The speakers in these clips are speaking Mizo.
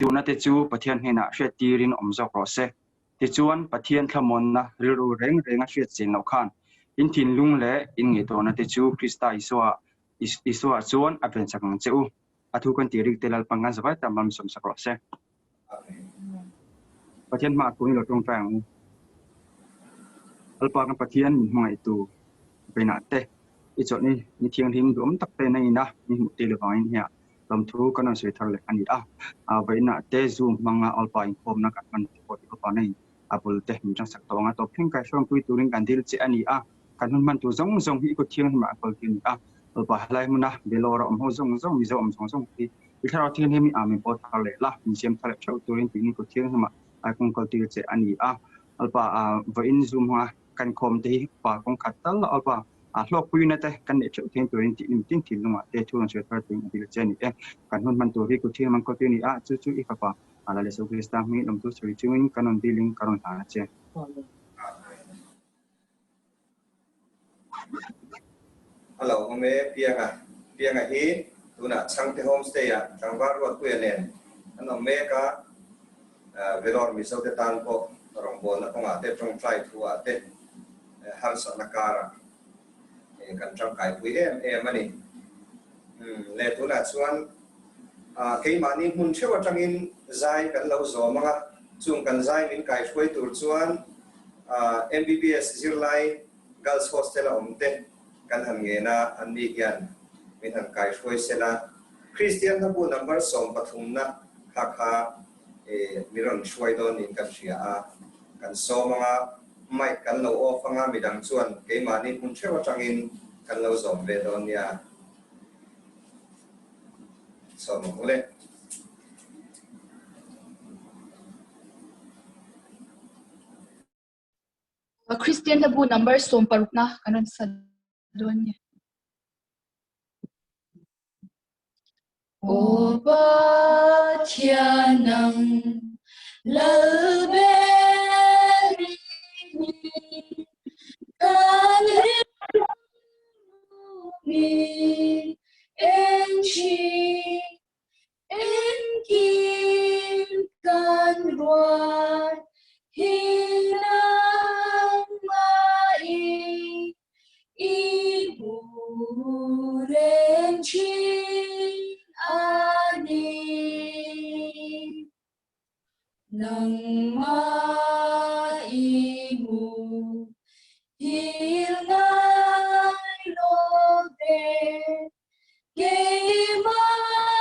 Duhna te chu Pathian hnenah hriattirin awm zawk rawh se. Tichuan, Pathian thlamuanna rilru reng renga hriat chian loh khan in thinlung leh in ngaihtuahna te chu Krista Isua Isua chuan a vensak ang che u. A thu kan tih rik te Lalpan kan zavai tam ram sawmsak rawh se. Pathian hmaah kun i lo tawngtai ang u. Lalpa kan Pathian min hmangaihtu veinah te i chawlhni ni thianghlim duhawm tak te na ina min hmuh tir avangin hian Lawmthu kan rawn sawi thar leh a ni a, vawiinah te Zoom hmanga Alpa inkhawmna kan hman te pawh tih khawpa neiin a bul te min tangsak tawh ang a, tawp thleng kaihhruampui turin kan dil che a ni a, kan hun hman tur zawng zawng hi i kut thianghlimah a kawl tir a ni a, Alpa helai hmuna Vellore a awm ho zawng zawng Mizo awm zawng zawng hi i thlarau thianghlim i amin pawl thar leh la, min siam thar leh theuh turin tiin i kut thianghlimah a kawng kawl tir che a ni a, Alpa vawiin Zoom hmanga kan khawm te hi upa kawng khat tal a upa a hlawkpuina te kan neih theuh theng turin tih nim tin thinlungah te thu rawn sawi thar turin a dil che a ni e. Kan hun hman tur hi kut thiang man khawp hi a ni a, chu chu i fapa Lal Jesuh Krista hmingin awmtu sawi chungin kan rawn dilin ka rawn hlan a che. Hello awm e Pianga Pianga hi tunah Chhangte Homestay ah tlangval Ruatpuia nen an awm mek a, Vellore Mizo te tan pawh rawngbawlna kawngah te tawngtai thu ah te harsatna karah kan tangkaipui em em a ni. Le tunah chuan keimahni hmun theuh atangin zai kan lo zawm ang a, chung kan zai min kaihruai tur chuan MBBS zirlai Girls Hostel a awm te kan han ngen a, anni hian min han kaihruai sel a. Kristian hlabu number 13 na kha kha mi rawn hruai dawn niin kan hria a, kan sawm ang a, mic kan lo off ang a, midang chuan keimahni hmun theuh atangin kan lo zawm ve dawn nia. Sawm ang u le. Kristian hlabu number 16 na kan rawn sa dawn ni. Aw Pathian nang lal ber i ni, kan rilru min en thin, engkim kan ruat hi nangmah i i hmu reng thin a ni. Nangmah i hmu hil ngai lo ve, keimah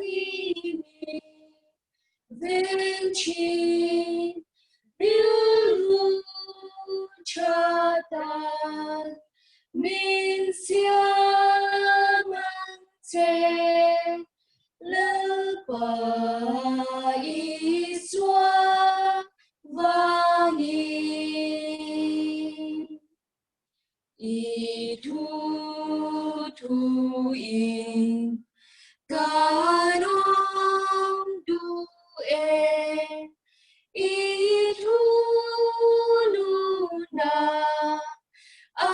i mi veng thin, rilru tha tan min siam ang che. Lalpa Isua vangin i thu thuin kan awm duh e, i thu nuna a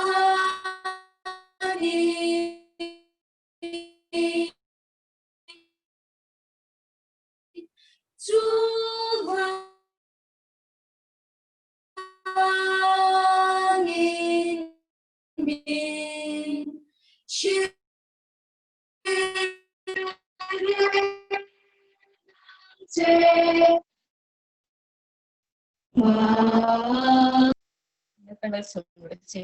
ni. Chu vangin min hrilh che.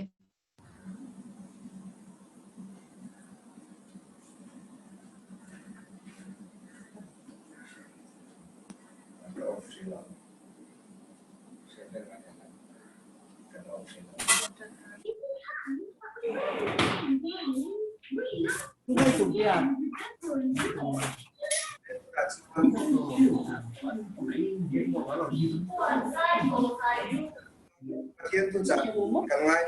Pathian thu chah kan ngai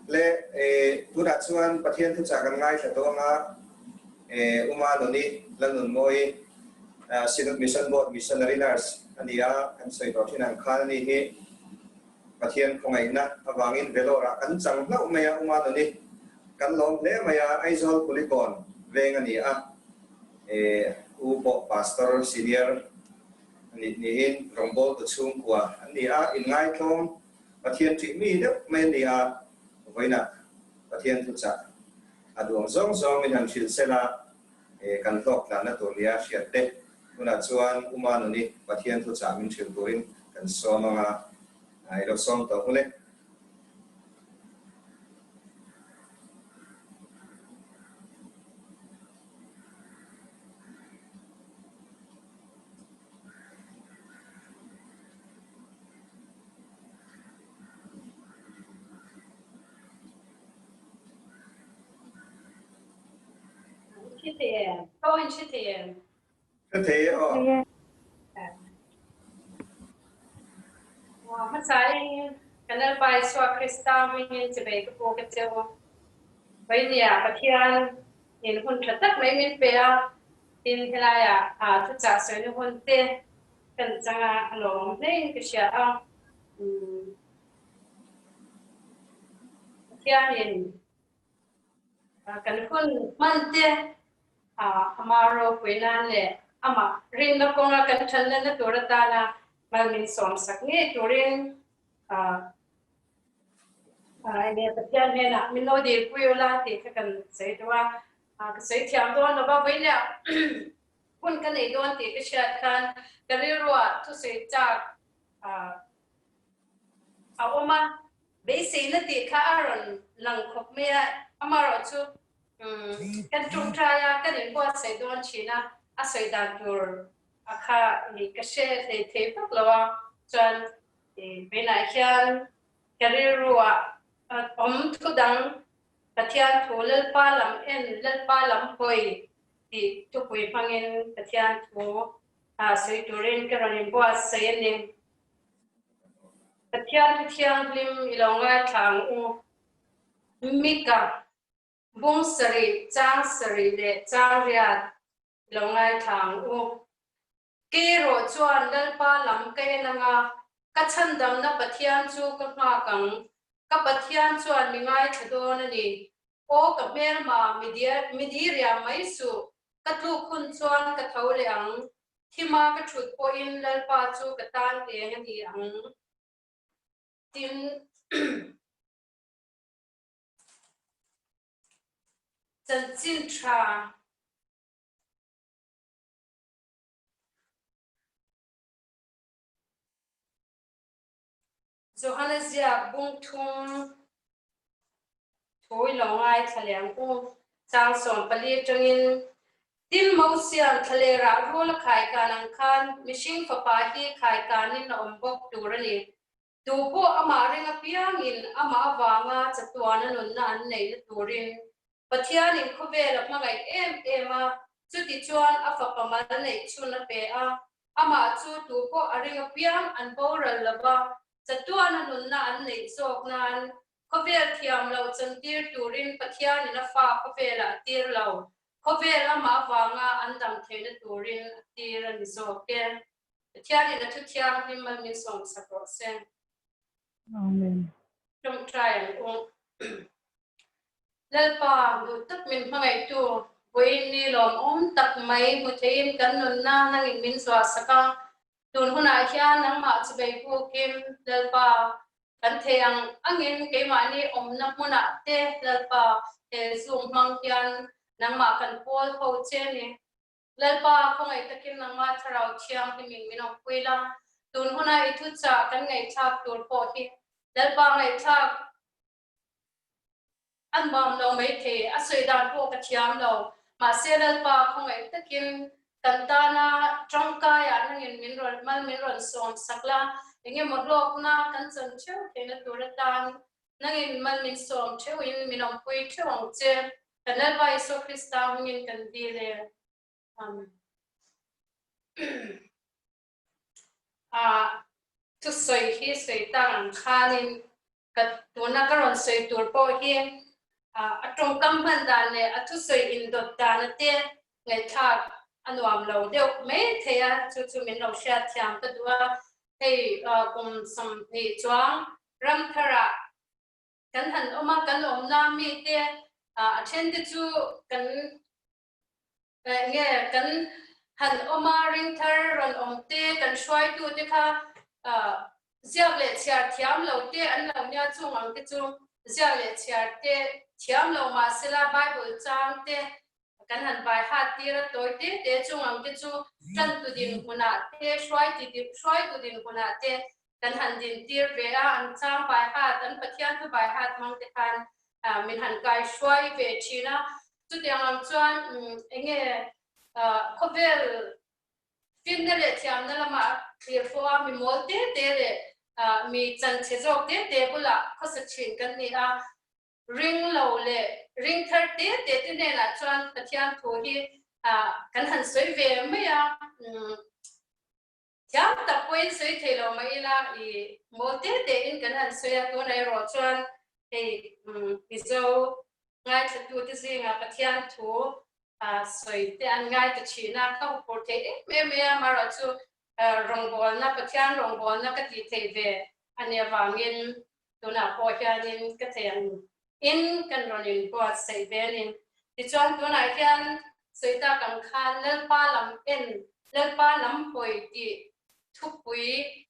Le tunah chuan Pathian thuchah kan ngaithla tawh ang a. Umanuni Lalnunmawii Synod Mission Board Missionary Nurse a ni a, kan sawi tawh thin ang khan a ni hi Pathian khawngaihna avangin Vellore ah kan chang hlauh mai a, Umanuni kan lawm hle mai a, Aizawl Kulikawn veng a ni a, U pawh Pastor Senior a nih niin rawngbawltu chhungkua an ni a, inngaithlawm Pathian ṭih mi deuh mai a ni a, vawiinah Pathian thuchah a duang zawng zawng min han hrilh sel a, kan hlawk tlanna tur nia hriat te hunah chuan Uma nuni Pathian thuchah min hrilh turin kan sawm ang a, i lo sawm tawh hul e. Hre thei em? Ka in hre thei em? Hre thei e aw. Hmasai kan Lalpa Isua Krista hmingin chibei ka pu ka cheu. Vawinia Pathian in hun tha tak mai min pe a, tin helaiah thuchah sawina hun te kan chang a, a lawmawm hlein ka hria a. Pathianin kan hun hman te ama ropui nan leh amah rinna kawnga kan thanna tur atana mal min sawmsak ngei turin enge Pathian hnenah min lo dilpui ula tih kha kan sawi duh a, ka sawi thiam dawn lova vawiinah hun ka nei dawn tih ka hriat khan ka rilruah thusawi chak a awm a, beiseina tih kha a rawn lang khawp mai a, amaherawh chu kan tawngtai a, kan inbuatsaih dawn thin a, a sawi dan tur a kha ka hre hlei thei vak lo a, chuan vawiinah hian ka rilruah awm thu dang Pathian thu Lalpa lam en, Lalpa lam hawi tih thupui hmangin Pathian thu sawi turin ka rawn inbuatsaih a ni. Pathian thu thianghlim i lo ngaithla ang u. Mika, bung sarih, chang sarih leh chang riat i lo ngaithla ang u. Kei erawh chuan Lalpa lam ka en ang a, ka chhandamna Pathian chu ka nghak ang. Ka Pathian chuan mi ngaithla dawn a ni. Aw ka hmelma, mi diriam mai suh, ka tluk hun chuan ka tho leh ang. Thima ka thut pawhin Lalpa chu ka tan eng a ni ang. Tin, chanchin tha. Johana ziak bung thum thu i lo ngaithla leh ang u. Chang 14 atangin, Tin Mosian thlalerah rul a khaikan ang khan mihring fapa hi khaikanin a awm bawk tur a ni. Tu pawh amah ring apiangin amah avanga chatuana nunna an neihna turin Pathianin khawvel a hmangaih em em a, chutichuan a fapa mal neih chhun a pe a, amah chu tu pawh a ring apiang an boral lo va, chatuana nunna an neih zawk nan khawvel thiam loh chantir turin Pathianin a fa khawvelah a tir lo, khawvel amah avanga an dam theihna turin a tir a ni zawk e. Pathianin a thu thianghlim mal min sawmsak rawh se. Amen. Tawngtai ang u. Lalpa, duh tak min hmangaihtu, vawiin ni lawmawm tak mai hmu theiin kan nunna nangin min zuahsak a. Tun hunah hian nangmah chu beibukin, Lalpa, kan thei ang angin keimahni awmna hmunah te, Lalpa, he Zoom hmang hian nangmah kan pawl ho che ni. Lalpa, khawngaih takin nangmah Thlarau Thianghlimin min awmpui la, tun huna i thuchah kan ngaihthlak tur pawh hi Lalpa ngaihthlak a nuam lo maithei, a sawi dan pawh ka thiam lo. Mahse Lalpa, khawngaih takin kan tana tangkaiah nangin min rawn mal min rawn sawm sak la, engemaw hlawkna kan chan theuh theihna tur atan nangin mal min sawm theuhin min awmpui theuh ang che. Kan Lalpa Isua Krista hmingin kan dil e. Amen. Ah, thusawi hi sawi tak ang khanin ka tuna ka rawn sawi tur pawh hi. A tawngkam hman dan leh a thusawi indawt dana te ngaihthlak a nuam lo deuh mai thei a, chu chu min lo hriat thiam ka duh a. Hei kum 20 chuang ram tharah kan han awm a, kan awmna mite a thente chu kan Nge kan han awm a, ringthar rawn awm te, kan hruaitu te kha ziak leh chhiar thiam lo te an lo nia, chung ang te chu ziak leh chhiar te thiam lo mah sela Bible chang te kan han vai hat tir a, tawi te te chung ang te chu tantu dinhmunah te, hruaitu dinhmunah te kan han din tir ve a, an chang vai hat, an Pathian thu vai hat hmang te khan min han kai hruai ve thin a. Chutiang ang chuan enge khawvel finna leh thiamna lamah thlir fo a, mi mawl te te leh mi chanchhe zawk te te bulah khawsa thin kan ni a. Ring lo leh ring thar te te te hnenah chuan Pathian thu hi kan han sawi ve mai a. Thiam tak pawhin sawi thei lo mah ila i mawl te te in kan han sawi a, tunah erawh chuan hei Mizo ngaithlatute zingah Pathian thu sawi te an ngai ta thin a, ka huphurh thei em em mai a, amaherawh chu rawngbawlna, Pathian rawngbawlna ka tih theih ve a nih avangin tunah pawh hianin ka thei ang in kan rawn inbuatsaih ve a ni. Tichuan tunah hian sawi tak ang khan Lalpa lam en, Lalpa lam hawi tih thupui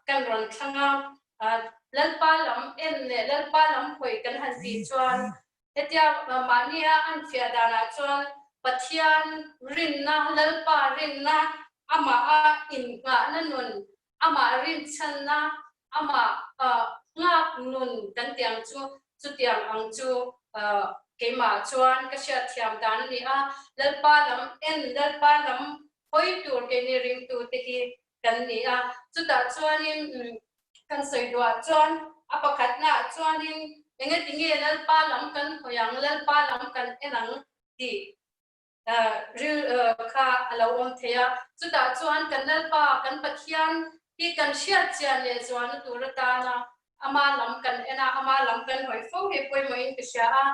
kan rawn thlang a. Lalpa lam en leh Lalpa lam hawi kan han tih chuan hetia mahnia an fiah danah chuan Pathian rinna, Lalpa rinna, amaha innghahna nun Amah rinchhanna, amah nghak nun kan tih ang chu, chutiang ang chu keimah chuan ka hriatthiam dan a ni a. Lalpa lam en, Lalpa lam hawi tur keini ringtute hi kan ni a. Chutah chuanin kan sawi duah chuan a pakhatnaah chuanin engatinge Lalpa lam kan hawi ang, Lalpa lam kan en ang tih ril kha a lo awm thei a. Chutah chuan kan Lalpa, kan Pathian hi kan hriat chian leh zualna tur atana ama lam kan en a, ama lam kan hawi fo hi pawimawhin ka hria a.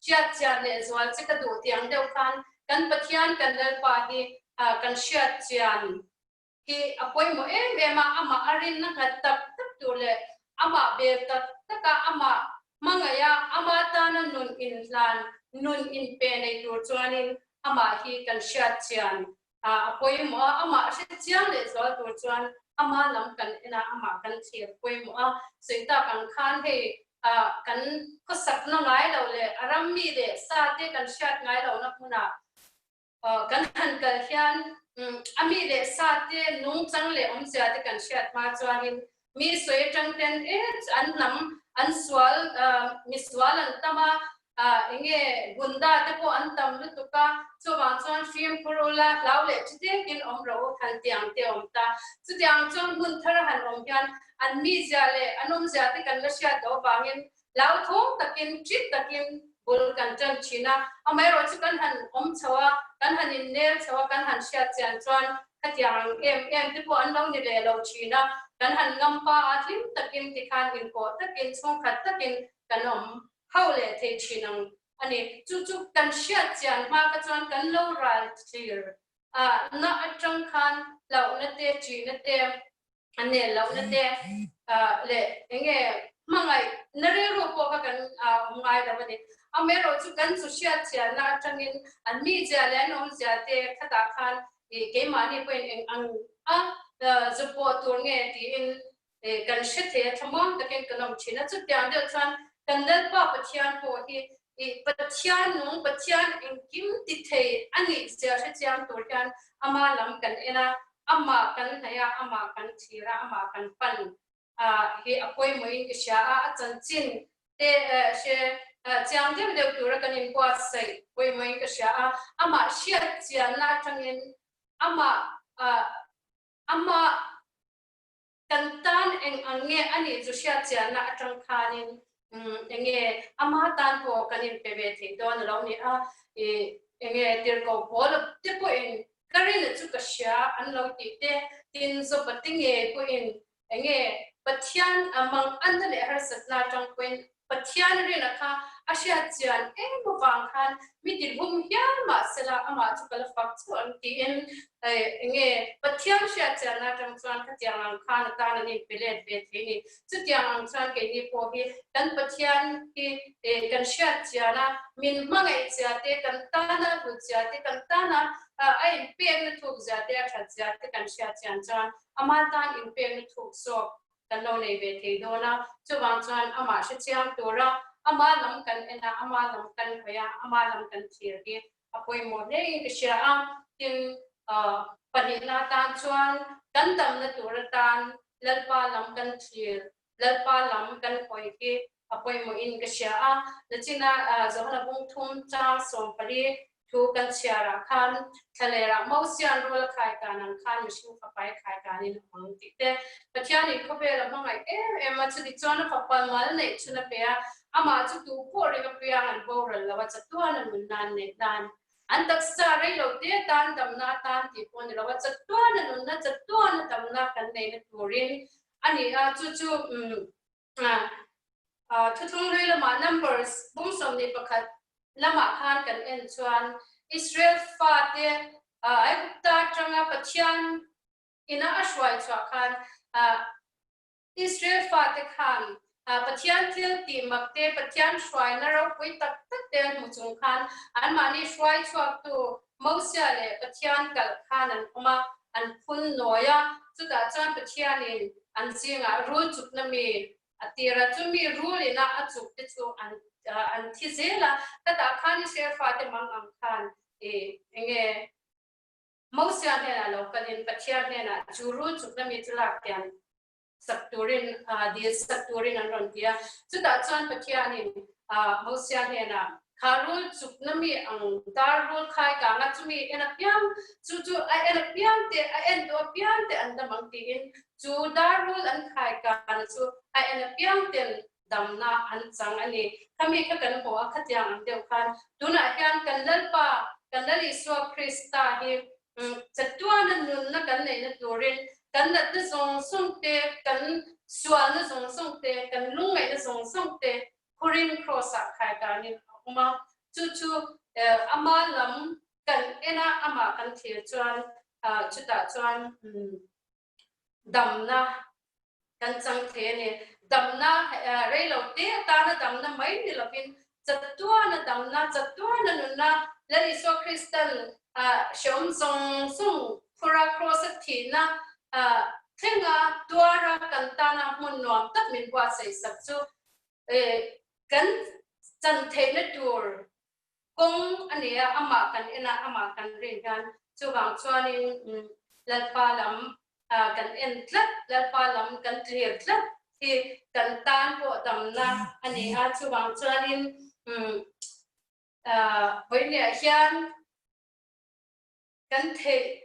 Hriat chian leh zual che ka duh tiang deuh khan kan Pathian, kan Lalpa hi kan hriat chian hi a pawimawh em em a, amah a rinna nghat tak tak tur leh amah bel tak taka amah hmangaih a, ama tana nun inhlan, nun inpe nei tur chuanin amah hi kan hriat chian a pawimawh a, amah hre chiang leh zual tur chuan ama lam kan en a, amah kan thlir pawimawh a. Sawi tak ang khan hei kan khawsakna ngai lo leh a ram mi leh sa te kan hriat ngai lohna hmunah Kan han kal hian a mi leh sa te nungchang leh awmzia te kan hriat hma chuanin mi sawi atang ten e an hnam an sual misual an tam a, enge gunda te pawh an tam lutuk a, chuvang chuan fimkhur ula hlau leh thi tekin awm rawh u han tih ang te a awm ta. Chutiang chuan hmun thar a han awm hian an mizia leh an awmzia te kan la hriat loh avangin Hlauthawng takin, ṭit takin bul kan ṭan ṭhin a, amaherawh chu kan han awm chho a, kan han innel chho a, kan han hriat chian chuan khatiang ang em em te pawh an lo ni leh lo ṭhin a, kan han ngampa a, hlim takin tikhan inpawh takin, chhungkhat takin kan awm ho leh thei ṭhin ang a ni. Chu chu kan hriat chian hma kha chuan kan lo ral thlir a, na aṭang khan hlauhna te, ṭihna te, a nel lohna te leh enge hmangaih na rilru pawh kha kan awm ngai lo a ni. Amaherawh chu kan chu hriat chianna atangin an mizia leh an awmzia te khatah khan keimahni pawhin eng ang a zu pawh tur nge tiin kan hre thei a, thlamuang takin kan awm thin a. Chutiang deuh chuan kan Lalpa Pathian pawh hi Pathian nung, Pathian engkim ti thei a nih zia hre chiang tur hian ama lam kan en a, Amah kan hnaih a, amah kan thlir a, amah kan pan hi a pawimawhin ka hria a, a chanchin te hre chiang deuh deuh tura kan inbuatsaih pawimawhin ka hria a, amah hriat chianna atangin amah amah Kan tan eng ang nge a nih chu hriat chianna atang khanin eng nge ama tan pawh kan inpe ve thei dawn a lo ni a, i eng nge tirhkoh pawl te pawhin ka rinna chu ka hria an lo tih te, tin Joba te ngei pawhin eng nge Pathian a manganna leh harsatna atang pawhin Pathian rinna kha A hriat chian em avang khan mi tilhum hial mah sela amah chu ka la fak chauh ang tiin enge Pathian hriat chianna atang chuan khatiang ang khan a tan an inpe let ve thei ni. Chutiang ang chuan keini pawh hi kan Pathian hi kan hriat chian a, min hmangaih zia te, kan tana hlut zia te, kan tana a inpekna thuk zia te, a that zia te kan hriat chian chuan ama tan inpekna thuk zawk kan lo nei ve thei dawn a. Chuvang chuan amah hre chiang tura ama lam kan en a, ama lam kan hawi a, ama lam kan thlir hi a pawimawh hlein ka hria a. Tin, pahnihna atan chuan kan damna tur atan Lalpa lam kan thlir, Lalpa lam kan hawi hi a pawimawhin ka hria a. Nachina Johana bung thum chang 14 Thu kan chhiarah khan thlalerah Mosian rul a khai kan ang khan mihring fapai khai kanin a hmang tih te. Pathianin khawvel a hmangaih em em a, chuti chuan a fapa mal neih chhun a pe a, amah chu tu pawh ring apiang an boral lo a, chatuan a nun nan neih nan an taksa rei lo te atan damna atan tih pawh a ni lo a, chatuan a nunna, chatuan a damna kan neihna turin a ni a, chu chu Thuthlung hlui lamah Numbers bung 21 lamah khan kan en chuan Israel fate Aigupta atanga Pathian ina a hruai chhuah khan Israel fate khan Pathian thil tih mak te, Pathian hruaina ropui tak tak te an hmu chung khan anmahni hruai chhuaktu Mosia leh Pathian kalh khan an awm a, an phun nawi a, chutah chuan Pathianin an zingah rul chukna mi a tir a, chumi rul ina a chuk te chu an an thi zel a, khatah khan Israel fate mang ang khan i enge Mosia hnenah lo kalin Pathian hnenah chu rul chukna mi chu lak hian sak turin dil sak turin an rawn ti a. Chutah chuan Pathianin Mosia hnenah, Kha rul chukna mi ang dar rul khai kang a, chumi en apiang, chu chu a en apiang te, a en duh apiang te an dam ang tiin chu dar rul an khai kana chu a en apiang ten damna an chang a ni. Khami kha kan hmu a, khatiang ang deuh khan tunah hian kan Lalpa, kan Lal Isua Krista hi Chatuana nunna kan neihna turin kan natna zawng zawng te, kan sualna zawng zawng te, kan lungngaihna zawng zawng te khurin Kraws-ah khai danin a awm a. Chu chu ama lam kan en a, amah kan thlir chuan chutah chuan damna kan chang thei a ni. Damna rei lo te atana damna mai ni lovin chatuana damna, chatuana nunna Lal Isua Kristan hrehawm zawng zawng phura Kraws-a thihna thlenga tuara kan tana hmun nuam tak min buatsaih sak chu kan chan theihna tur Kawng a nei a, amah kan en a, amah kan rin hian chuvang chuanin Lalpa lam kan en tlat, Lalpa lam kan tlir tlat hi kan tan pawh damna a ni a, chuvang chuanin vawiinah hian kan theih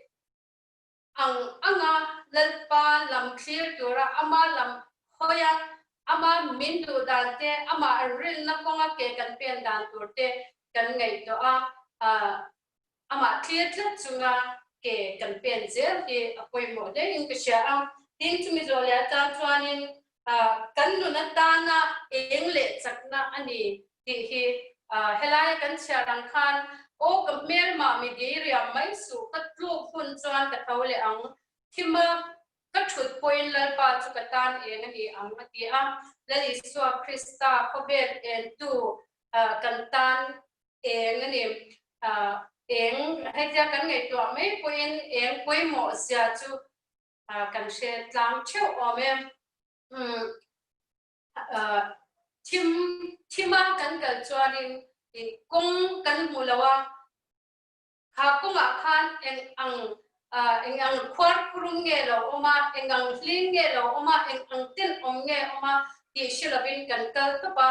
ang anga Lalpa lam thlir tura ama lam hawi a, ama min duh dan te, amah rinna kawnga ke kan pen dan tur te kan ngaihtuah a, amah thlir tlat chunga ke kan pen zel hi a pawimawh hlein ka hria a. Tin, chumi zawh leh atan chuanin kan nun atana eng leh chakna a ni tih hi helaia kan chhiar ang khan, Aw ka hmelmah mi diriam mai suh, ka tluk hun chuan ka tho leh ang, thima ka thut pawhin Lalpa chu ka tan eng a ni ang a ti a. Lal Isua Krista khawvel entu kan tan eng a ni. Eng hetia kan ngaihtuah mai pawhin eng pawimawh zia chu kan hre tlang theuh awm e. Thim thima kan kal chuanin kawng kan hmu lo a, kha kawngah khan eng ang eng ang khuar khurum nge lo awm a, eng ang hling nge lo awm a, eng ang tenawm nge awm a tih hre lovin kan kal tawp a,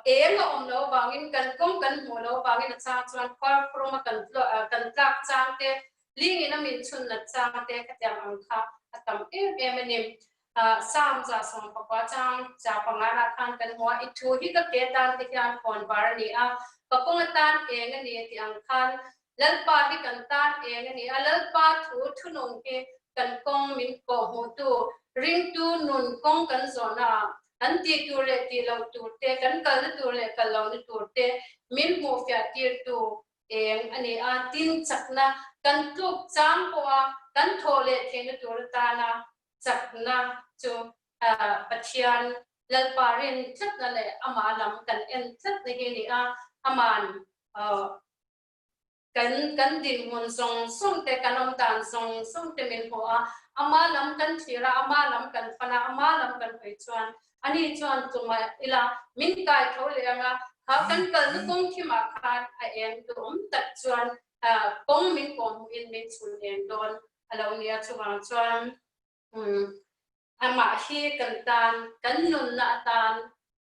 eng a awm loh avangin kan kawng kan hmuh loh avangin a chang chuan khuar khuruma kan kan tlak chang te, lingin a min chhun nat chang te khatiang ang kha a tam em em a ni. Psalm 16 chang cha panga lah khan kan hmu a, i thu hi ka ke tan te hian khawn var a ni a, ka kawng atan eng a ni tih ang khan Lalpa hi kan tan eng a ni a, Lalpa thu thunung hi kan kawng min kawhhmuhtu, ringtu nun kawng kan zawhnaah. Kan tih tur leh tih loh tur te, kan kalna tur leh kal lohna tur te min hmuhfiah tirtu eng a ni a. Tin, chakna kan tluk chang pawha kan thawh leh theihna tur atana chakna chu Pathian Lalpa rin tlatna leh amah lam kan en tlatna hi a ni a. Aman Kan kan dinhmun zawng zawng te, kan awm dan zawng zawng te min hmu a, ama lam kan thlir a, ama lam kan fan a, ama lam kan hawi chuan ani chuan tumah ila min kai tho leh ang a, kha kan kalna kawng thimah khan a eng duhawm tak chuan kawng min kawh hmuhin min chhun eng dawn a lo nia. Chuvang chuan amah hi kan tan, kan nunna atan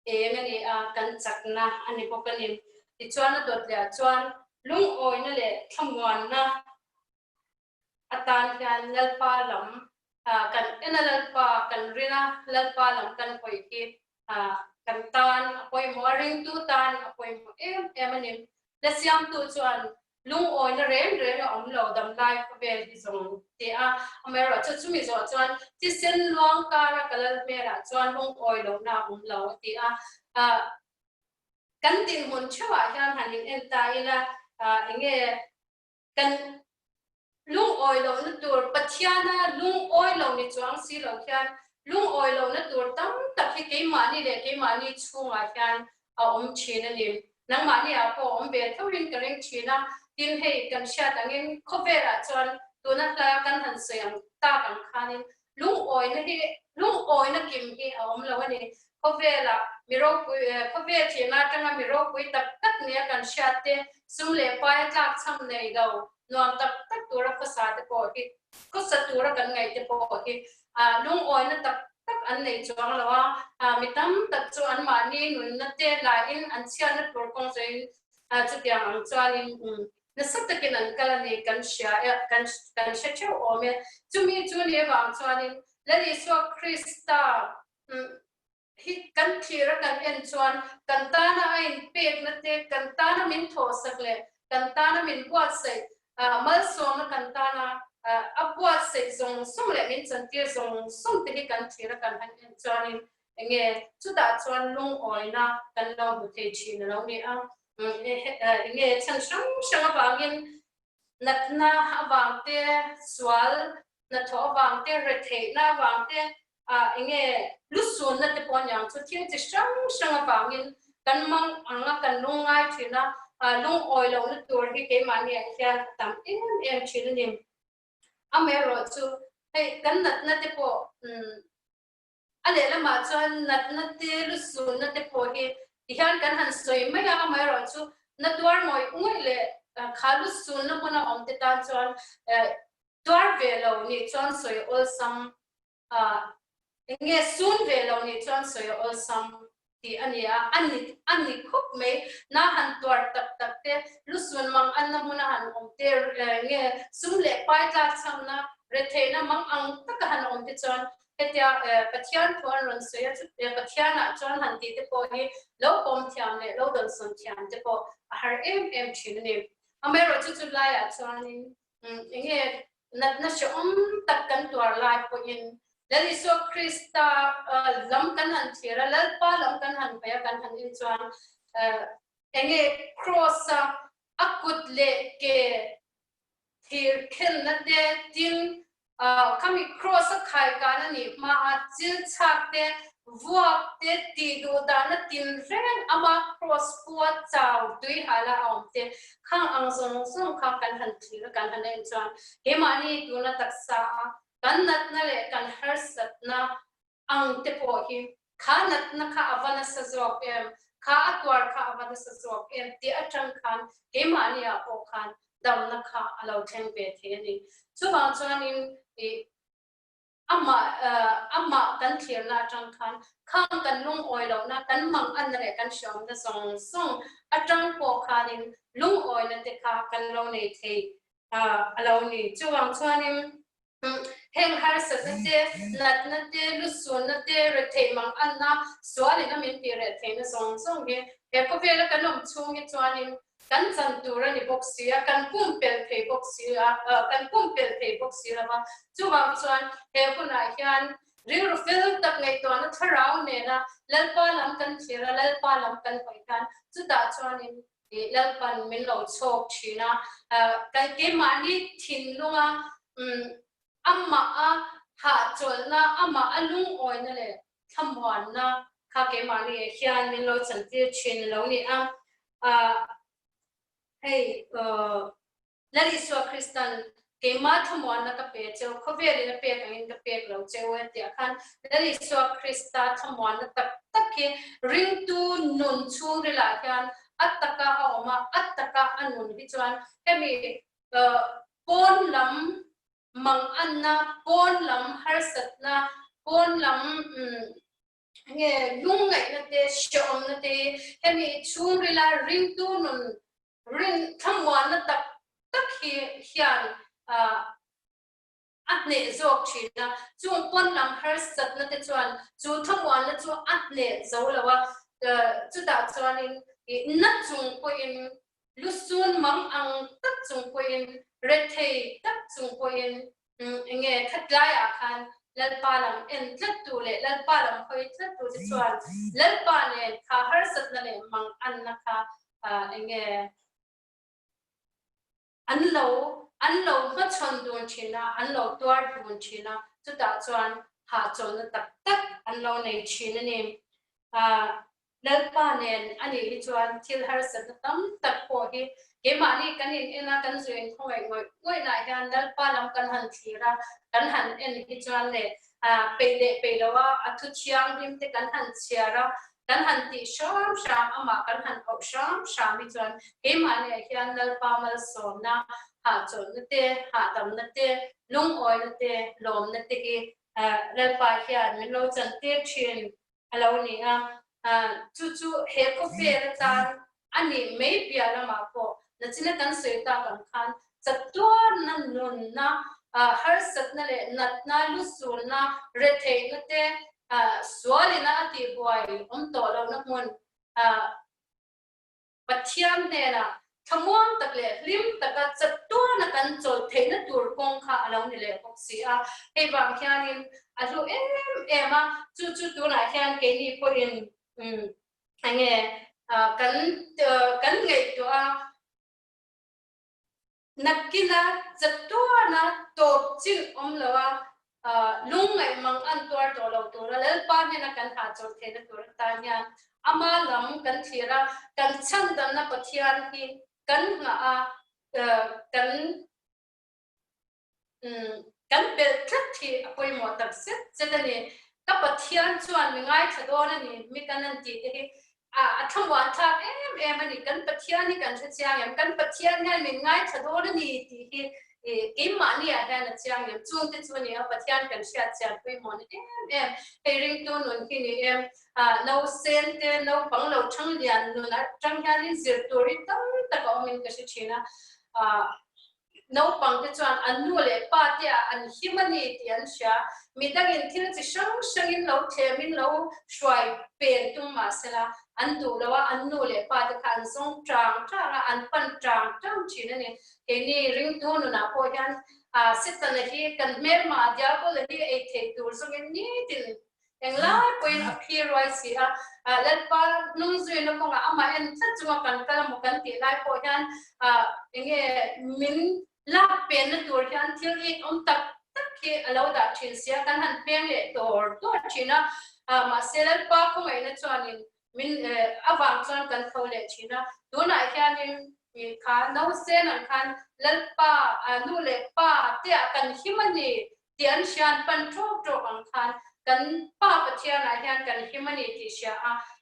eng a ni a, kan chakna a ni bawk a ni. Tichuan a dawt leh ah chuan lungawina leh thlamuanna atan hian Lalpa lam kan en a, Lalpa kan rin a, Lalpa lam kan hawi hi kan tan a pawimawh a, ringtu tan a pawimawh em em a ni. La siamtu chuan Lungawina reng reng a awm lo damlai khawvel hi zawng ti a, amaherawhchu chumi zawh chuan thisen luang kara ka lal hmelah chuan lungawi lohna a awm lo a ti a. Kan dinhmun theuhah hian han in en ta ila enge kan lungawi lohna tur Pathiana lungawi lo ni chuang si lo hian lungawi lohna tur tam tak hi keimahni leh keimahni chhungah hian a awm thin a ni. Nangmahni ah pawh awm ve thoin ka ring thin a, tin hei kan hriat angin khawvelah chuan tuna hla kan han sawi ang tak ang khanin lungawina hi lungawina kim hi a awm lo a ni. Khawvelah mi ropui khawvel thihna atanga mi ropui tak tak nia kan hriat te sum leh pai a tlak chham nei lo nuam tak tak tura khawsa te pawh hi khawsa tura kan ngaih te pawh hi lungawina tak tak an nei chuang lo a, mi tam tak chu anmahni nunna te lahin an chhiatna tur kawng zawhin chutiang ang chuanin nasa takin an kal a ni kan hria e, kan kan hre theuh awm e. Chumi chu ni avang chuanin Lal Isua Krista hi kan thlir a kan en chuan kan tana a inpekna te, kan tana min thawhsak leh kan tana min buatsaih malsawmna kan tana a buatsaih zawng zawng leh min chantir zawng zawng te hi kan thlir a kan han en chuanin enge chutah chuan lungawina kan lo hmu thei thin a lo ni a. Enge chhan hrang hrang avangin natna avang te, sual hnathawh avang te, retheihna avang te, ah enge lusunna te pawh aniang chu thil chi hrang hrang avangin kan mang ang a, kan lungngai thin a, lungawi lohna tur hi keimahni ah hian a tam em em thin a ni. Amaherawh chu hei kan natna te pawh umm a lehlamah chuan natna te lusunna te pawh hi tihian kan han sawi mai a, amaherawh chu na tuar ngawih ngawih leh kha lusunna hmuna awm te tan chuan tuar ve lo nih chuan sawi awlsam Enge sun ve lo nih chuan sawi a awlsam tih a ni a, a ni a ni khawp mai. Na han tuar tak tak te, lusun mang anna hmuna han awm te, enge sum leh pai tlak chhamna, retheihna mang ang taka han awm te chuan hetia Pathian thu an rawn sawi a, Pathianah chuan han tih te pawh hi lo pawm thiam leh lo dawnsawn thiam te pawh a har em em thin a ni. Amaherawhchu chu laiah chuanin enge natna hrehawm tak kan tuar lai pawhin Lal Isua Krista lam kan han thlir a, Lalpa lam kan han hawi a, kan han en chuan enge Kraws-a a kut leh ke thir khelna te, tin Khami Kraws a khaikan a nih hmaa chil chhak te, vuak te, tih duh dahna tinreng ama Kraws pua chau tui hala a awm te, khang ang zawng zawng kha kan han thlir a, kan han en chuan keimahni tuna taksa a kan natna leh kan harsatna ang te pawh hi kha natna kha a va nasa zawk em, kha a tuar kha a va nasa zawk em tih atang khan keimahni ah pawh khan damna kha a lo thleng ve thei a ni. Chuvang chuanin i amah amah kan thlirna atang khan khang kan lungawi lohna, kan manganna leh kan hriawmna zawng zawng atang pawh khanin lungawina te kha kan lo nei thei a lo ni. Chuvang chuanin Heng harsatna te, natna te, lusunna te, retheih manganna, sualin a min tih reh theihna zawng zawng hi he khawvela kan awm chhung hi chuanin kan chan tur a ni bawk si a, kan pumpelh thei bawk si a, kan pumpelh thei bawk si lo va. Chuvang chuan he hunah hian. Rilru fel tak ngaihtuahna thlarau nena Lalpa lam kan thlir a, Lalpa lam kan hawi khan chutah chuanin ih Lalpan min lo chhawk thin a. Kan keimahni thinlunga amah a hahchawlhna, amah a lungawina leh thlamuanna kha keimahni hian min lo chantir thin lo ni a. Hei Lal Isua Kristan keimah thlamuanna ka pe cheu, khawvelin a pek angin ka pek lo cheu e tiah khan Lal Isua Krista thlamuanna tak tak hi ringtu nun chhungrilah hian a taka a awm a, a taka a nun hi chuan hemi pawn lam manganna, pawn lam harsatna, pawn lam nge lungngaihna te, hrehawmna te hi hemi chhungrila ringtu nun rin thlamuanna tak tak hi hian a hneh zawk thin a. Chung pawn lam harsatna te chuan chu thlamuanna chu a hneh zo lo a, chutah chuanin na chung pawhin lusun mang ang tak chung pawhin rethei tak chung pawhin Enge khatlaiah khan Lalpa lam en tlattu leh Lalpa lam hawi tlattu te chuan Lalpa nen kha harsatna leh manganna kha enge an lo an lo hmachhawn dun thin a, an lo tuar dun thin a, chutah chuan hahchawlhna tak tak an lo nei thin a ni. Lalpa nen a nih hi chuan thil harsatna tam tak pawh hi keimahni kan in en a, kan zuin khawngaih ngawih ngawihnaah hian Lalpa lam kan han thlir a, kan han en hi chuan leh peih leh peih lo a, a thu thianghlim te kan han chhiar a, kan han tih hram hram, amah kan han auh hram hram hi chuan keimahniah hian Lalpa malsawmna, hahchawlhna te, hahdamna te, lungawina te, lawmna te hi Lalpa hian min lo chantir thin. a lo ni a, chu chu he khawvel atan a nih mai piah lamah pawh nachina kan sawi tak ang khan chatuarna nunna, harsatna leh natna, lusunna, retheihna te sualina a tihbuai awm tawh lohna hmun Pathian hnenah thlamuang tak leh hlim taka chatuana kan chawlh theihna tur kawng kha a lo ni leh bawk si a. Hei vang hianin a hlu em em a, chu chu tunah hian keini pawhin enge kan kan ngaihtuah a, Nakkina chatuana tawp chin awm lo a, lungngaih mang an tuar tawh lo tura Lalpa hnena kan hahchawlh theihna tur atan hian ama lam kan thlir a, kan chhandamna Pathian hi kan nghah a, kan Kan belh tlat hi a pawimawh tak zet zet a ni. Ka Pathian chuan mi ngaithla dawn a ni, mi kan an tih te hi a thlamuan thlak em em a ni. Kan Pathian hi kan hre chiang em? Kan Pathian hian min ngaithla dawn a ni tih hi keimahni ah hian a chiang em? Chung te chu a ni a, Pathian kan hriat chian pawimawh ni em em. Hei ringtu nun hi ni em, nausen te, naupang lo thang lian nun atang hianin zir tur hi tam tak a awmin ka hre thin a. Naupangte chuan an nu leh pa te ah an him a ni tih an hria. Midangin thil chi hrang hrangin lo thlemin lo hruai pen tum mah sela, an duh lo a, an nu leh pa te kha an zawng tang tang a, an pan tang tang thin a ni. Keini ringtu nunah pawh hian Setana hi kan hmelma, Diabola hi ei theih tur zawngin nitin Englai pawhin a phi ruai si a, Lalpa hnung zuina kawngah amah en tlat chunga kan kal emaw kan tih lai pawh hian enge min lak penna tur hian thil ik awm tak tak hi a lo dah thin si a, kan han peng leh dawr dawr thin a, mahse Lalpa khawngaihna chuanin min avang chuan kan tho leh thin a, tunah hianin kha nausên ang khan Lalpa nu leh pa te ah kan him a ni tih an hria an pan ṭawk ṭawk ang khan kan Pa Pathianah hian kan him a ni tih hria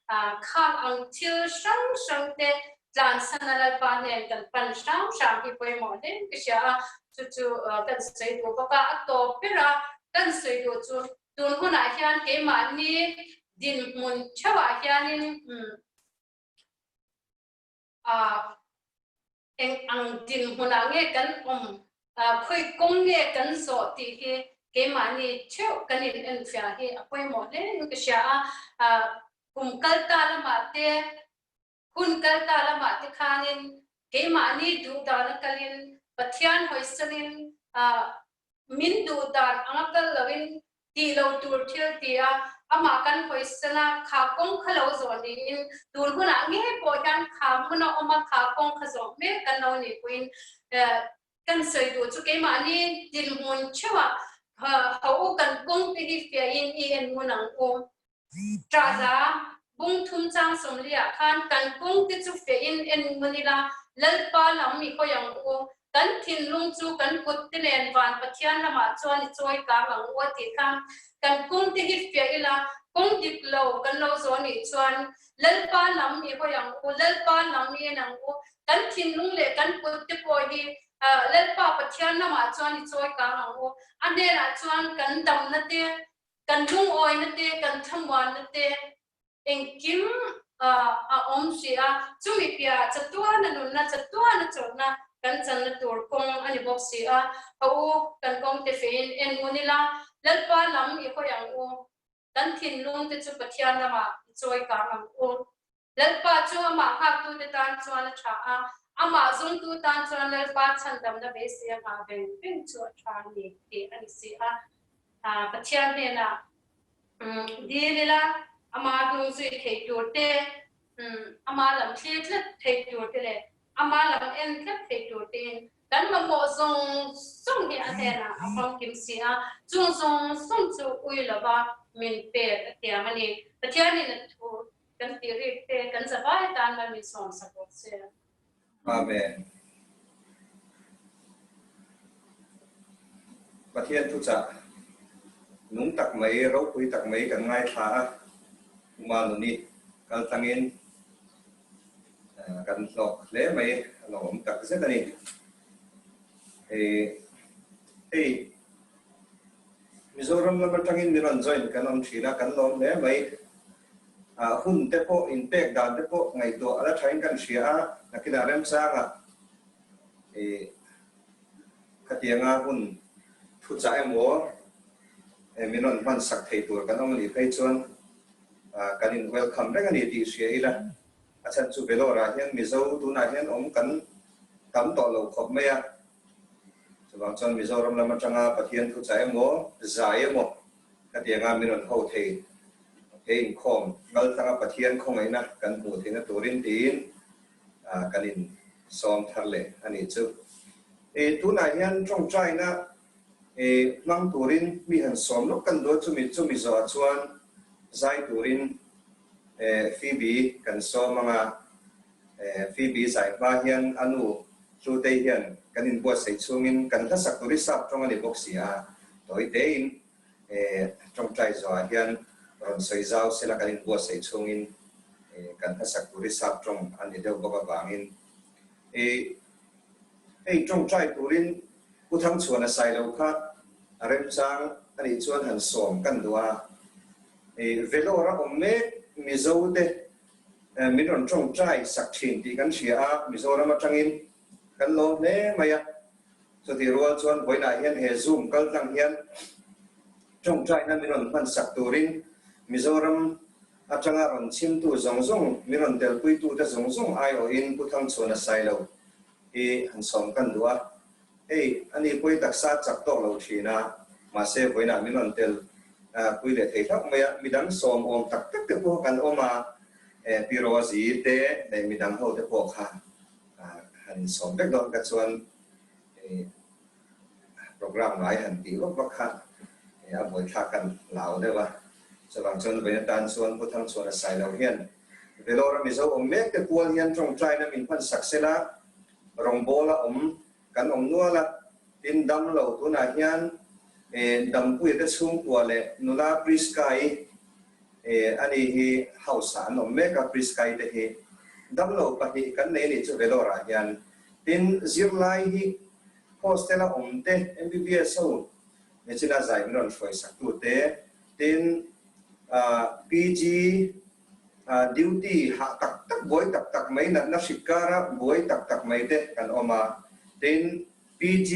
a, khang ang thil hrang hrang te tlansan a Lalpa hnen kan pan hram hram hi pawimawh hle ka hria a, chu chu kan sawi duh bawk a, a tawp ber a kan sawi duh chu tun hunah hian keimahni dinhmun theuhah hianin Eng ang dinhmunah nge kan awm, khawi kawng nge kan zawh tih hi keimahni theuh kan in enfiah hi a pawimawh hle in ka hria a. Kum kal ta lamah te, hun kal ta lamah te khanin keimahni duh dana kalin Pathian hawisanin min duh dan anga kal loin. Tih lo tur thil ti a, amah kan hawisan a, kha kawng kha lo zawh niin tun hunah ngei pawh hian kha hmun a awm a, kha kawng kha zawh mek kan lo nih pawhin kan sawi duh chu keimahni dinhmun theuhah ho u kan kawng te hi fiahin i en ngun ang u. Ṭahla bung thum chang sawmliah khan kan kawng te chu fehin en ngun ila, Lalpa lam i hawi ang u, kan thinlung chu kan kut te nen van Pathian lamah chuan i chawi kang ang u a tih kha. Kan kawng te hi fiah ila, kawng dik lo kan lo zawh nih chuan Lalpa lam i hawi ang u, Lalpa lam i en ang u, kan thinlung leh kan kut te pawh hi Lalpa Pathian lamah chuan i chawi kang ang u, a hnenah chuan kan damna te Kan lungawina te, kan thlamuanna te engkim a awm hrih a, chumi piahah chatuana nunna, chatuana chawlhna kan channa tur kawng a ni bawk si a. A u, kan kawng te feiin en ngun ila, Lalpa lam i hawi ang u, kan thinlung te chu Pathian lamah i chawi kang ang u. Lalpa chu amah nghaktute tan chuan a tha a, amah zungtu tan chuan Lalpa chhandamna beisei a nghah veng veng chu a tha a ni tih a ni si a. Pathian hnenah dil ila, ama hnung zui thei tur te, ama lam thlir tlat thei tur te leh ama lam en tlat thei tur tein kan mamawh zawng zawng hi a hnenah a famkim si a, chung zawng zawng chu ui lova min pek a thiam a ni. Pathianin a thu Kan tih rik te kan zavai tan mal min sawm sak rawh se. Amen. Pathian thuchah nung tak mai, ropui tak mai kan ngaithla a, Uma Nuni kal tlangin kan hlawk hle mai, a lo awm tak zet a ni. Hei hei Mizoram lam atangin min rawn join kan awm thin a, kan lawm hle mai. Hun te pawh inpek dan te pawh ngaihtuah a la thain kan hria a, nakinah remchangah ih khatianga hun thuchah emaw min rawn hman sak thei tur kan awm a nih phei chuan kan in welcome reng a ni tih hria ila, a chhan chu Vellore ah hian Mizo tunah hian awm kan tam tawh lo khawp mai a, chuvang chuan Mizoram lam atanga Pathian thuchah emaw zai emaw Khatianga min rawn ho thei he inkhawm kaltlanga Pathian khawngaihna kan hmuh theihna turin tiin kan in sawm thar leh a nih chu. Tunah hian tawngtaina hmang turin mi han sawm lawk kan duh a, chumi chumi zawhah chuan zai turin Phoebe kan sawm ang a, Phoebe zai hma hian a nu Hlutei hian kan inbuatsaih chhungin kan hlasak tur hi sap tawng a ni bawk si a, tawi tein Tawngtai zawhah hian rawn sawi zau sela kan inbuatsaih chhungin kan hlasak tur hi sap tawng a ni deuh bawk avangin hei tawngtai turin Pu Thangchhuana Sailo kha a remchang a nih chuan han sawm kan duh a. Vellore a awm mek Mizo te min rawn tawngtai sak thin tih kan hria a, Mizoram atangin kan lawm hle mai a. Chutih rual chuan vawiinah hian he Zoom kal tlang hian tawngtaina min rawn hman sak turin Mizoram atanga rawn chhimtu zawng zawng, min rawn telpuitute zawng zawng aiawhin Pu Thangchhuana Sailo hi han sawm kan duh a. Hei, ani pawi taksa chak tawk lo thin a, mahse vawiinah min rawn tel pui leh thei hlauh mai a, midang sawm awm tak tak te pawh kan awm a, Pi Rosie te leh midang ho te pawh kha han insawm vek dawn ka chuan program ngai han tih vak vak kha a buaithlak kan hlau deuh a. Chuvang chuan vawiin atan chuan Pu Thangchhuana Sailo hian Vellore a Mizo awm mek te pual hian tawngtaina min hman sak sela, rawngbawl a awm kan awm nual a, tin damlo tunah hian Dampuia te chhungkua leh nula Prisca-i Ani hi house ah an awm mek a, Prisca-i te hi damlo pahnih kan nei a nih chu Vellore ah hian. Tin, zirlai hi hostel a awm te, MBBS ho Mechina zai min rawn hruai sak tu te, tin PG duty hah tak tak buai tak tak mai natna hrik kara buai tak tak mai te kan awm a, tin PG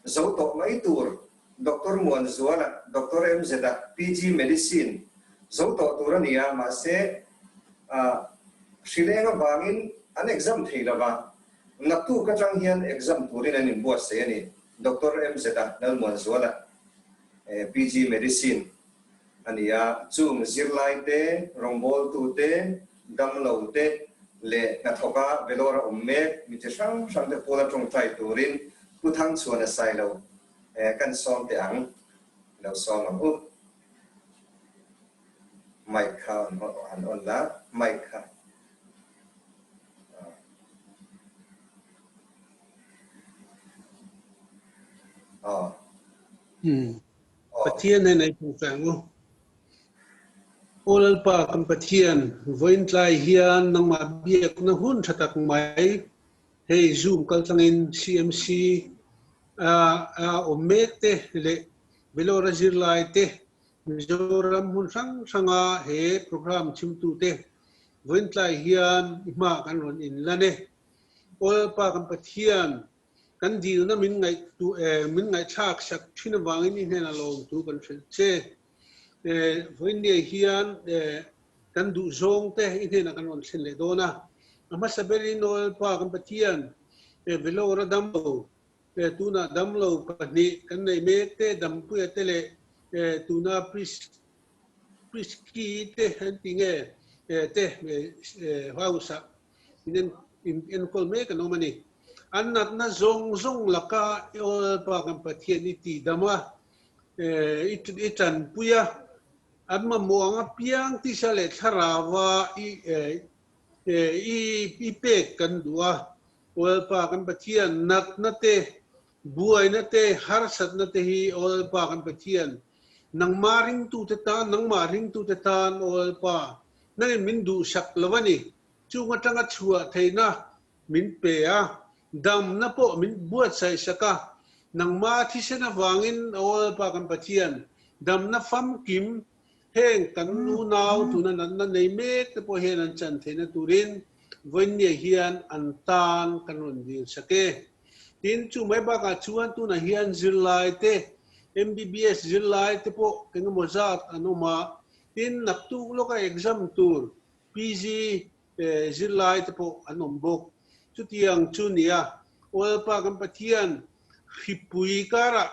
zo tawh mai tur Doctor Muanzuala, Doctor MZ-a, PG Medicine, zo tawh tur a ni a, mahse hrileng avangin an exam thei lo va, naktuk atang hian exam turin an inbuatsaih a ni, Doctor MZ-a, Lalmuanzuala. PG Medicine a ni a. Chung zirlai te, rawngbawltu te, damlo te leh hnathawka Vellore a awm mek mi chi hrang hrang te pawla tawngtai turin Pu Thangchhuana Sailo kan sawm teh ang. Lo sawm ang u. Mic kha han on la, mic kha. Aw. Pathian nen ei phung feng u. Aw Lalpa kan Pathian, vawiin tlai hian nangmah biakna hun tha tak mai hei Zoom kaltlangin CMC a awm mek te leh Vellore zirlai te Mizoram hmun hrang hranga he program chhimtute vawiin tlai hian i hma kan rawn inlan e. Aw Lalpa kan Pathian, kan dilna min min ngaihthlak sak thin avangin i hnenah lawmtu kan hrilh che. Vawiin ni hian kan duhzawng te i hnenah kan rawn thlen leh dawn a. A hmasa berin Aw Lalpa kan Pathian, Vellore a dam lo, Tunah damlo pahnih kan nei mek te, Dampuia te leh tuna Priski te an ti nge te house-ah in enkawl mek an awm a ni. An natna zawng zawng laka i Lalpa kan Pathian i tihdam a, i tanpui a, an mamawh ang apiang tisa leh thlarauva i pek kan duh a. Lalpa kan Pathian, natna te, buaina te, harsatna te hi, Aw Lalpa kan Pathian, nangmah ringtute tan, nangmah ringtute tan, Aw Lalpa, nangin min duhsak lo a ni. Chung atanga chhuah theihna min pe a, damna pawh min buatsaihsak a. Nangmah thisen avangin, Aw Lalpa kan Pathian, damna famkim Heng kan unau tuna natna nei mek te pawh hian an chan theihna turin vawiinnia hian an tan kan rawn dil sak e. Tin, chu mai bakah chuan tunah hian zirlai te, MBBS zirlai te pawh engemaw zat an awm a, tin naktuk lawka exam tur PG zirlai te pawh an awm bawk. Chutiang chu nia, Lalpa kan Pathian hripui karah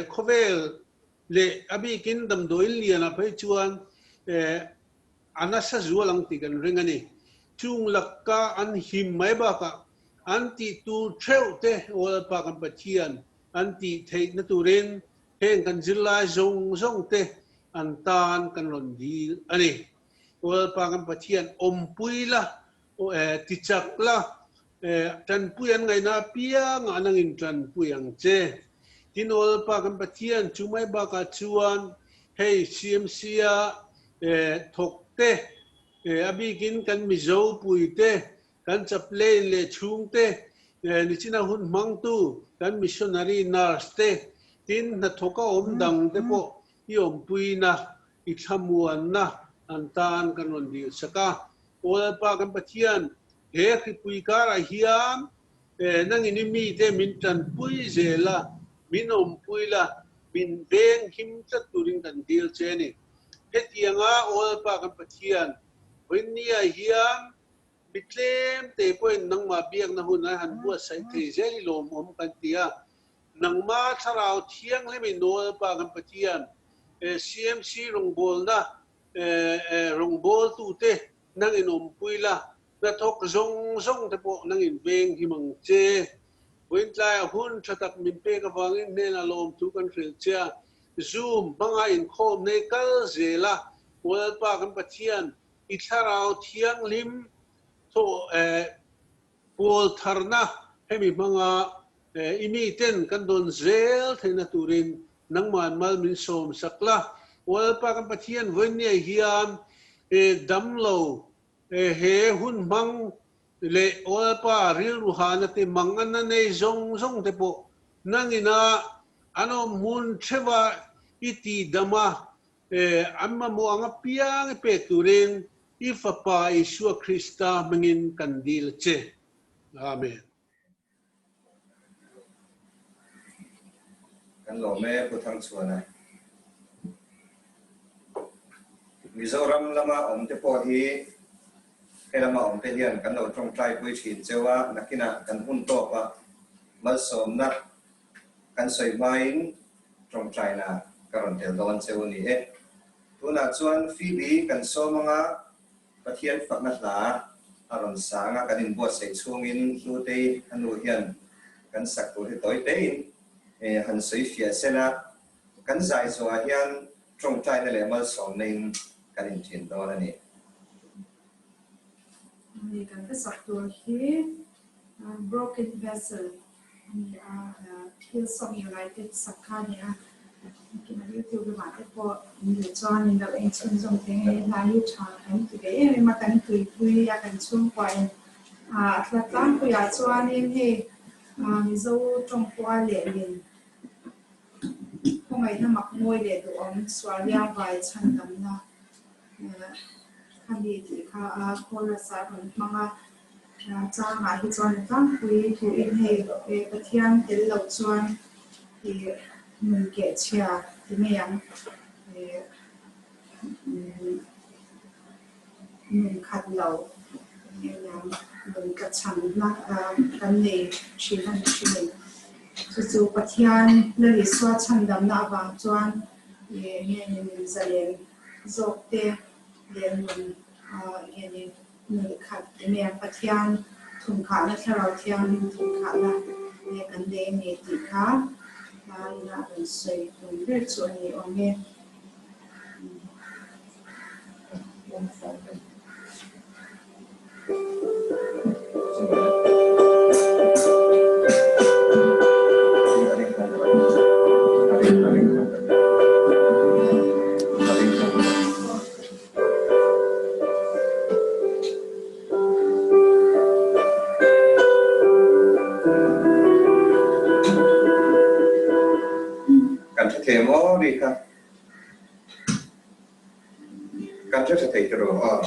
khawvel leh a bikin damdawiin lianah phei chuan a nasa zual ang tih kan ring a ni. Chung lakka an him mai bakah an tih tur theuh te Lalpa kan Pathian an tih theihna turin heng kan zirlai zawng zawng te an tan kan rawn dil a ni. Lalpa kan Pathian awmpui la, tichak la, Tanpui an ngaihna apiangah nangin tanpui ang che. Tin Lalpa kan Pathian chu mai bakah chuan hei CMC-a thawk te, a bikin kan Mizo pui te, kan chaplain leh chhungte, nichina hun hmangtu kan missionary nurse te, tin hnathawka awm dang te pawh i awmpuina, i thlamuanna an tan kan rawn dilsak a. Aw Lalpa kan Pathian, he hripui karah hian nangin i mite min tanpui zel a, min awmpui la, min veng him tlat turin kan dil che a ni. Hetianga Aw Lalpa kan Pathian, vawiinniah hian mi tlem te pawhin nangmah biakna hun an han buatsaih thei zel i lawmawm kan ti a. Nangmah Thlarau Thianghlimin Aw Lalpa kan Pathian, CMC rawngbawlna rawngbawltute nang in awmpui la, hnathawk zawng zawng te pawh nang in veng him ang che. Vawiin tlaiah hun tha tak min pek avangin hnenah lawmthu kan hrilh che a, Zoom hmanga inkhawm nei kal zel a, Lalpa kan Pathian i Thlarau Thianghlim thaw pawl tharna hemi hmanga I miten kan dawn zel theihna turin nangman mal min sawm sak la. Lalpa kan Pathian vawiinniah hian damlo he hun hmang leh Lalpa rilru hahna te mang a na nei zawng zawng te pawh nangina an awm hmun theuha i ti dam a, an mamawh ang apiang i pek turin i Fapa Isua Krista hmangin kan dil a che. Amen. Kan lawm e Pu Thangchhuana. Mizoram lama awm te pawh hi he lama awm te hian kan lo tawngtai pui thin cheu a, nakinah kan hun tawk a, malsawmna kan sawi hmain. Tawngtaina ka rawn tel dawn che u ni e. Tunah chuan Phoebe kan sawm anga Pathian fakna hla a rawn sang a, kan inbuatsaih chhungin Hlutei a nu hian kan sak tur hi tawi tein han sawi fiah sel a, kan zai zawhah hian tawngtaina leh malsawmna in kan inthin dawn a ni. Ni kan ka sak tur hi Broken Vessel a ni a, Hillsong United sak kha a ni a, nakinah YouTube lamah te pawh in duh chuan in lo en chhunzawm thei ang e, hla hi tha kan ti ve em em a, kan tuipui a kan chhungkua in a thla tlangpuiah chuanin hei Mizo tawng pawh a lehlin khawngaihna mak mawi leh duhawm sual riangvai chhandamna Khami tih kha a chorus ah rawn hmang a, changah hi chuan a tlangpui thuin hei Pathian tel lo chuan ih nun keh chhia ti mai ang ih nun khat lo eng nun ka chhanna kan nei thin a ni thin. Chu chu Pathian Lal Isua chhandamna avang chuan ih nge ni nun zalen zawk te leh nun nge ni nun khat enge Pathian thumkhahna Thlarau Thianghlim thumkhahna nge kan nei a ni tih kha ina a rawn sawi tum ber chu a ni awm e. Kan hre thei maw ri kha? Kan hre tha thei tiraw aw.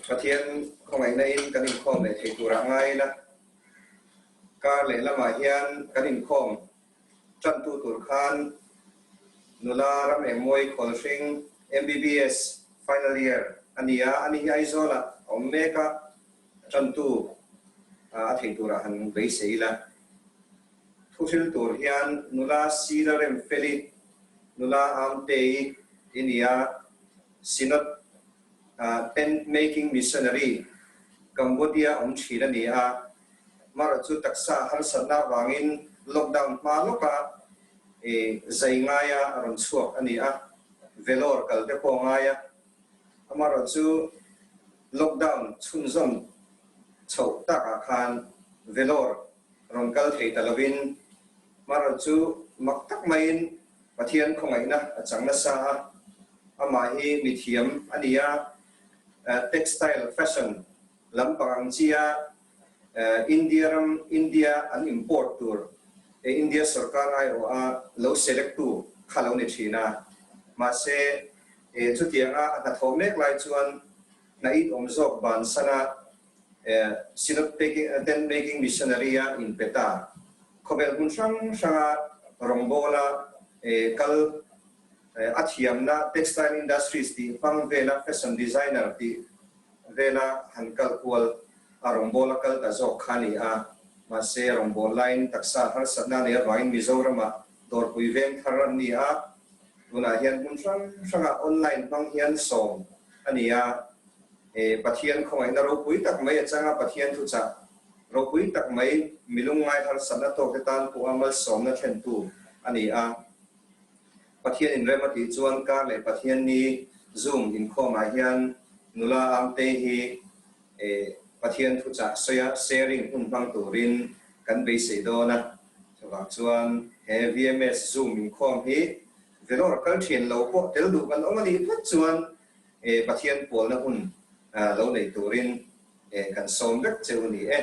Pathian khawngaihna in kan inkhawm leh thei turah ngai ila. Kar leh lamah hian kan inkhawm tantu tur khan nula ram engmawi Khawlhring MBBS final year a ni a, ani hi Aizawlah a awm mek a, tantu a thei turah han beisei ila. Thuhril tur hian nula Sila Remfeli, nula Amtei i ni a, Synod Tent Making Missionary, Cambodia awm thin a ni a. Mara chu taksa harsatna avangin lockdown hma lawka zai ngaia a rawn chhuak a ni a, Vellore kal te pawh a ngai a. Amaherawh chu lockdown chhunzawm chhoh takah khan Vellore rawn kal thei ta lovin Mara chu mak tak maiin Pathian khawngaihna a chang nasa a, amah hi mithiam a ni a, textile fashion lampang ang chi a India ram India an import tur India sorkar aiawh a lo select tu kha lo ni thin a, mahse chutianga a hnathawh mek lai chuan hna it awm zawk bansan a Synod Tent Making Missionary a inpe ta. Khawvel hmun hrang hranga rawngbawla kal a thiamna textile industries tih hmang vela fashion designer tih vela han kal kual a rawngbawla kal ta zawk kha a ni a. Mahse rawngbâwl laiin taksa harsatna nei avangin Mizoramah dawrpui veng thar an ni a. Tunah hian hmun hrang hrangah online hmang hian sawm a ni a. Pathian khawngaihna ropui tak mai a chang a, Pathian thuchah ropui tak mai mi lungngai harsatna tawkte tan pawha malsawmna thlentu a ni a. Pathian inrem a tih chuan kar leh Pathian ni Zoom inkhawmah hian nula Amtei hi Pathian thuchah sawia sharing hun hmang turin kan beisei dawn a. Chuvang chuan he VMS Zoom inkhawm hi Vellore kal thian lo pawh tel duh kan awm a nih phawt chuan Pathian pawlna hun lo nei turin kan sawm vek che u ni e.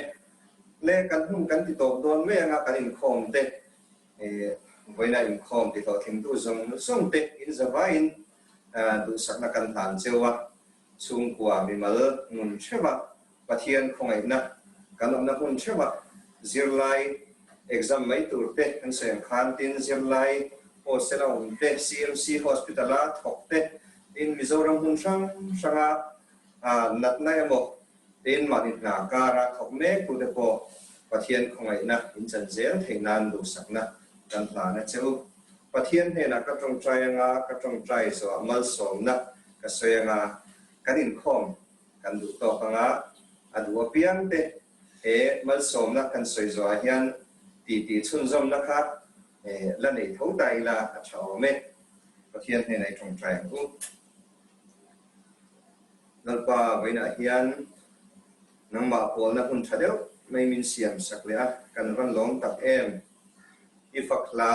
Le kan hun kan ti tawp dawn mai anga kan inkhawm te, vawiina inkhawm ti hlawhtlingtu zawng zawng te in zavaiin duhsakna kan hlan cheu a, chhungkua mimal nun theuh a Pathian khawngaihna kan awmna hmun theuhah zirlai exam mai tur te an sawi ang khan tin zirlai hostel a awm te, CMC hospital a thawk te, tin Mizoram hmun hrang hranga natna emaw tin mahni hna kara thawk mek tute pawh Pathian khawngaihna in chan zel theih nan duhsakna kan hlan a che u. Pathian hnenah ka tawngtai anga ka tawngtai zawhah malsawmna ka sawi anga kan inkhawm Kan duh tawk anga a duh apiang te he malsawmna kan sawi zawhah hian titi chhunzawmna kha la nei tho ta ila a tha awm e. Pathian hnenah i tawngtai ang u. Lalpa vawiinah hian nangmah pawlna hun tha deuh mai min siam sak leh a, kan van lawm tak em. I fak hla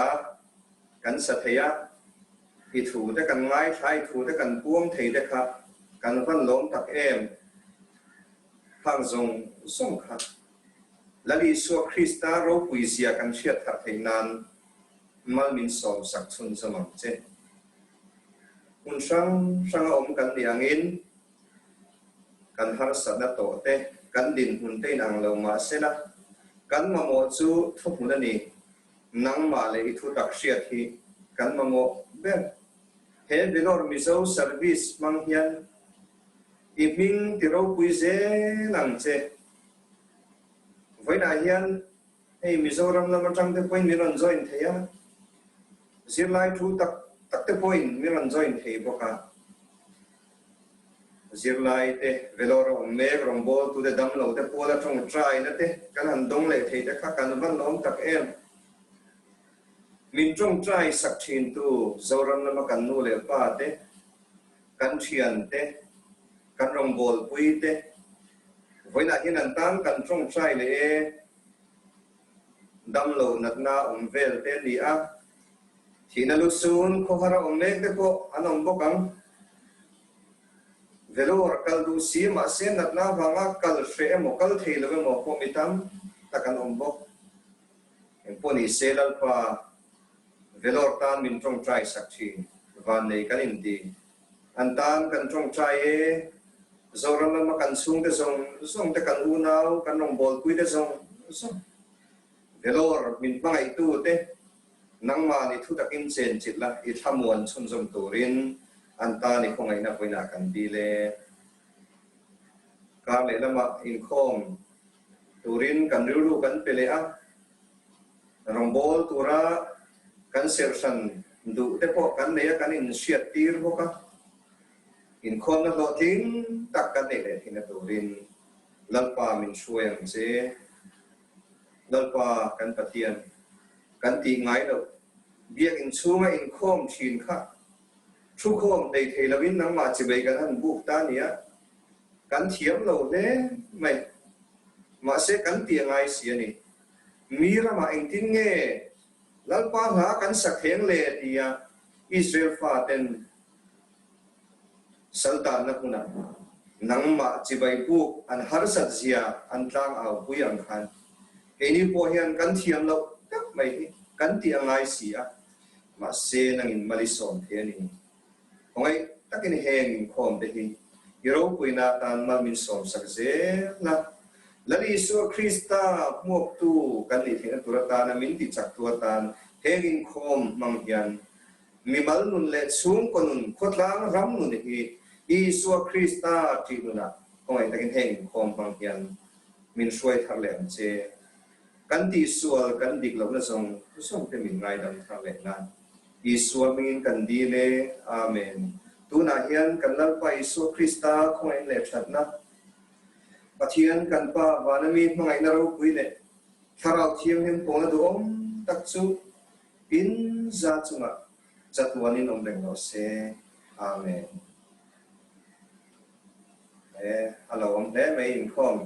kan sa thei a, I thu te kan ngaithla, i thu te kan puang thei te kha kan van lawm tak em? Khang zawng zawng kha Lal Isua Krista ropui zia kan hriat thar theih nan mal min sawm sak chhunzawm ang che. Hmun hrang hranga awm kan nih angin kan harsatna tawh te, kan dinhmun te inang lo mahsela kan mamawh chu thuhmun a ni. Nangmah leh i thutak hriat hi kan mamawh ber. He Vellore Mizo Service hmang hian i hming ti ropui zel ang che. Vawiinah hian hei Mizoram lam atang te pawhin min rawn join thei a, zirlai thu tak tak te pawhin min rawn join thei bawk a. Zirlai te, Vellore a awm mek, rawngbawltu te, damlo te, puala tawngtaina te kan han dawng leh thei te kha kan van lawm tak em. Min tawngtai sak thintu Zoram lama kan nu leh pa te, kan thian te, kan rawngbawlpui te, vawiinah hian an tan kan tawngtai leh e. Damlo natna awm vel te a ni a, thihna lusun khawhar a awm mek te pawh an awm bawk ang. Vellore kal duh si mahse natna avanga kal hreh emaw kal thei lo emaw pawh mi tam tak an awm bawk. Engpawh ni se Lalpa Vellore tan min tawngtai sak thin, vannei kan inti. An tan kan tawngtai e. Zoram lama kan chhungte zawng zawng te, kan unau, kan rawngbawlpuite zawng zawng, Vellore min hmangaihtu te, nangmah ni thu takin chen chilh la, i thlamuan chhunzawm turin an tan i khawngaihna vawiinah kan dil e. Kar lehlamah inkhawm turin kan rilru kan pe leh a, Rawngbâwl tura kan serhran duh te pawh kan nei a, kan inhriat tir bawk a. Inkhawmna hlawhtling tak kan neih leh theihna turin Lalpa min hruai ang che. Lalpa kan Pathian, kan tih ngai loh, biakinn chhunga inkhawm thin kha thukhawm hlei thei loin nangmah chibai kan han buk ta nia, kan thiam lo hle mai. Mahse kan tih a ngai si a ni. Mi ramah engtin nge Lalpa hla kan sak theng le tia Israel faten saltanna hmunah nangmah chibai buk an harsat zia an tlang au pui ang khan keini pawh hian kan thiam loh tak mai hi kan tih a ngai si a, mahse nangin mal i sawm thei a ni. Khawngaih takin heng inkhawm te hi i ropuina atan mal min sawmsak zel a, Lal Isua Krista hmuaktu kan nih theihna tur atana min tichaktu atan heng inkhawm hmang hian mimal nun leh chhungkaw nun, khawtlang ram nun hi Isua Krista ṭih nunah khawngaih takin heng inkhawm hmang hian min hruai thar leh ang che. Kan tihsual, kan dik lohna zawng zawng te min ngaidam thar leh la. Isua hmingin kan dil e. Amen. Tunah hian kan Lalpa Isua Krista khawngaihna leh thatna, Pathian kan Pa vana mi hmangaihna ropui leh Thlarau Thianghlim pawlna duhawm tak chu in za chungah chatuanin awm reng rawh se. Amen. E, a lo awm hle mai inkhawm.